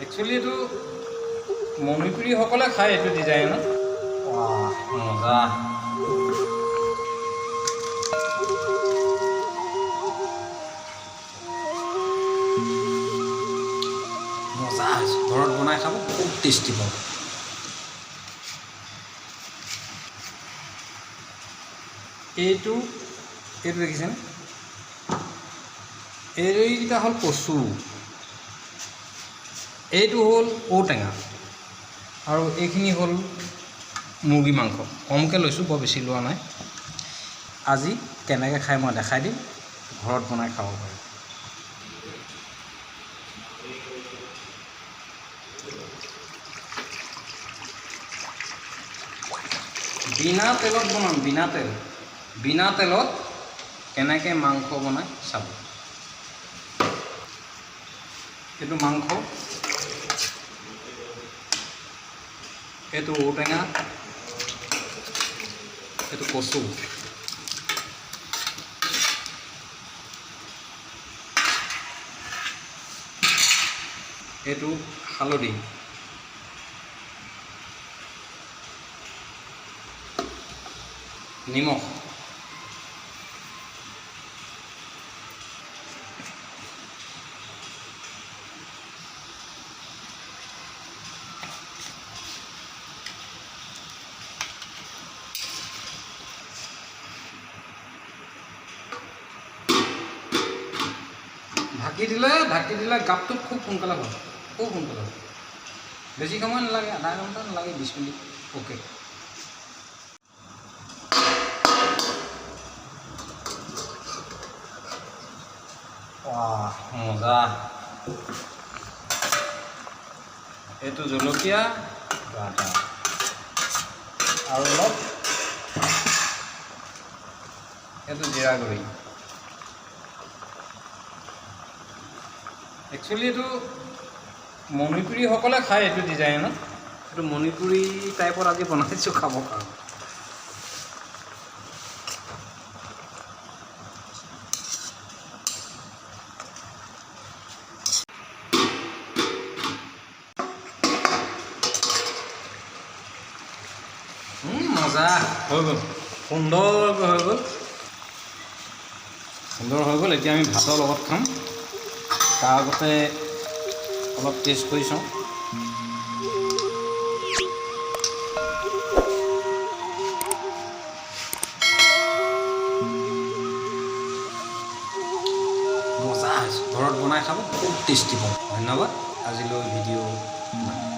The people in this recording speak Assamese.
একচুৱেলি এইটো মণিপুৰীসকলে খায় এইটো ডিজাইনত। মজা। মজা হৈছে। ঘৰত বনাই খাব, খুব টেষ্টি পাব। এইটো দেখিছেনে? এইকেইটা হ'ল কচু, এইটো হ'ল ঔটেঙা আৰু এইখিনি হ'ল মুৰ্গী মাংস। কমকৈ লৈছোঁ, বৰ বেছি লোৱা নাই। আজি কেনেকৈ খাই মই দেখাই দিম। ঘৰত বনাই খাব পাৰে। বিনা তেলত বনাম, বিনা তেল। বিনা তেলত কেনেকৈ মাংস বনাই চাব। এইটো মাংস, এইটো ঔটেঙা, এইটো কচু। এইটো হালধি, নিমখ। ঢাকি দিলে গাপটো খুব সোনকালে হয়, খুব সোনকালে হয়। বেছি সময় নালাগে, আধা ঘণ্টা নালাগে, 20 মিনিট। অ'কে। মজা। এইটো জলকীয়া, আদা আৰু অলপ এইটো জিৰা গুড়ি। একচুৱেলি এইটো মণিপুৰীসকলে খায় এইটো ডিজাইনত। এইটো মণিপুৰী টাইপত আজি বনাইছোঁ খাবৰ কাৰণে। মজা হৈ গ'ল, সুন্দৰকৈ হৈ গ'ল, সুন্দৰ হৈ গ'ল। এতিয়া আমি ভাতৰ লগত খাম। তাৰ আগতে অলপ টেষ্ট কৰি চাওঁ। মজা হৈছে। ঘৰত বনাই খাব, খুব টেষ্টি পাব। ধন্যবাদ। আজিলৈ ভিডিঅ' ইমানে।